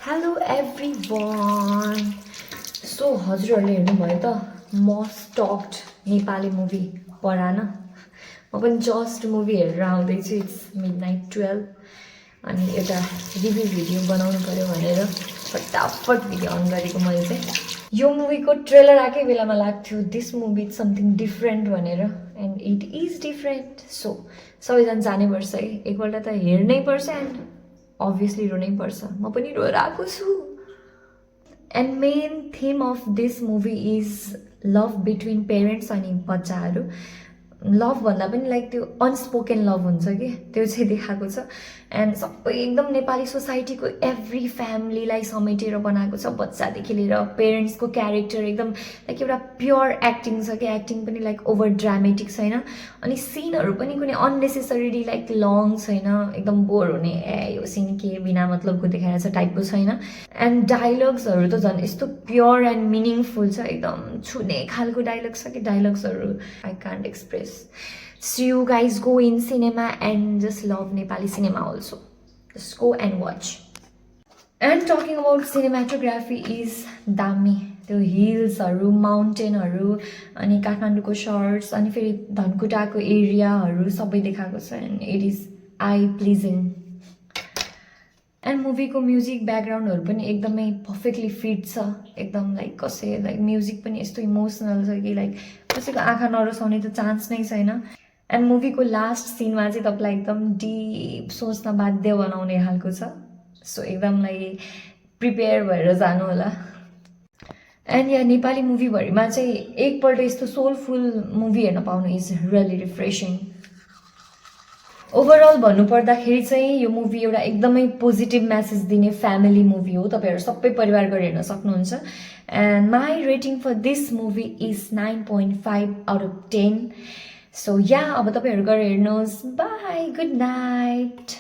Hello everyone so हजुरहरूले हेर्नुभयो त मोस्ट टक्ड नेपाली मुभी परान म पनि जस्ट मुभी हेरेर आउँदैछु इट्स मिडनाइट 12 अनि एउटा रिभ्यू भिडियो बनाउनु पऱ्यो भनेर फटाफट भिडियो अन गरेको मैले चाहिँ यो मुभीको ट्रेलर आएकै बेलामा लाग्थ्यो this movie is something different भनेर and it is different so सबैजना जानैपर्छ है एकपल्ट त हेर्नै पर्छ एन्ड अभियसली रोनै पर्छ म पनि रोएर आएको छु and main theme of this movie is love between parents अनि बच्चाहरू लभ भन्दा पनि लाइक त्यो अनस्पोकन लभ हुन्छ कि त्यो चाहिँ देखाएको छ एन्ड सबै एकदम नेपाली सोसाइटीको एभ्री फ्यामिलीलाई समेटेर बनाएको छ बच्चादेखि लिएर पेरेन्ट्सको क्यारेक्टर एकदम लाइक एउटा प्योर एक्टिङ छ कि एक्टिङ पनि लाइक ओभर ड्रामेटिक छैन अनि सिनहरू पनि कुनै अननेसेसरीली लाइक लङ छैन एकदम बोर हुने यो सिन के बिना मतलबको देखाएर छ टाइपको छैन एन्ड डायलग्सहरू त झन् यस्तो प्योर एन्ड मिनिङफुल छ एकदम छुने खालको डायलग्स छ कि डायलग्सहरू I can't express So you guys go in cinema and just love Nepali cinema also. Just go and watch. And talking about cinematography is दामी त्यो हिल्सहरू माउन्टेनहरू अनि काठमाडौँको सर्ट्स अनि फेरि धनकुटाको एरियाहरू सबै देखाएको छ and it is I pleasing and मुभीको music ब्याकग्राउन्डहरू पनि एकदमै पर्फेक्टली फिट छ एकदम लाइक कसै लाइक म्युजिक पनि यस्तो इमोसनल छ कि लाइक कसैको आँखा नरसाउने त चान्स नै छैन एन्ड मुभीको लास्ट सिनमा चाहिँ तपाईँलाई एकदम डिप सोच्न बाध्य बनाउने खालको छ सो एकदमलाई प्रिपेयर भएर जानु होला एन्ड यहाँ नेपाली मुभीभरिमा चाहिँ एकपल्ट यस्तो सोलफुल मुभी हेर्न पाउनु इज रियली रिफ्रेसिङ ओभरअल भन्नुपर्दाखेरि चाहिँ यो मुभी एउटा एकदमै पोजिटिभ मेसेज दिने फ्यामिली मुभी हो तपाईँहरू सबै परिवार गएर हेर्न सक्नुहुन्छ and my rating for this movie is 9.5 out of 10 so yeah अब तपाईँहरू गएर हेर्नुहोस् बाई गुड नाइट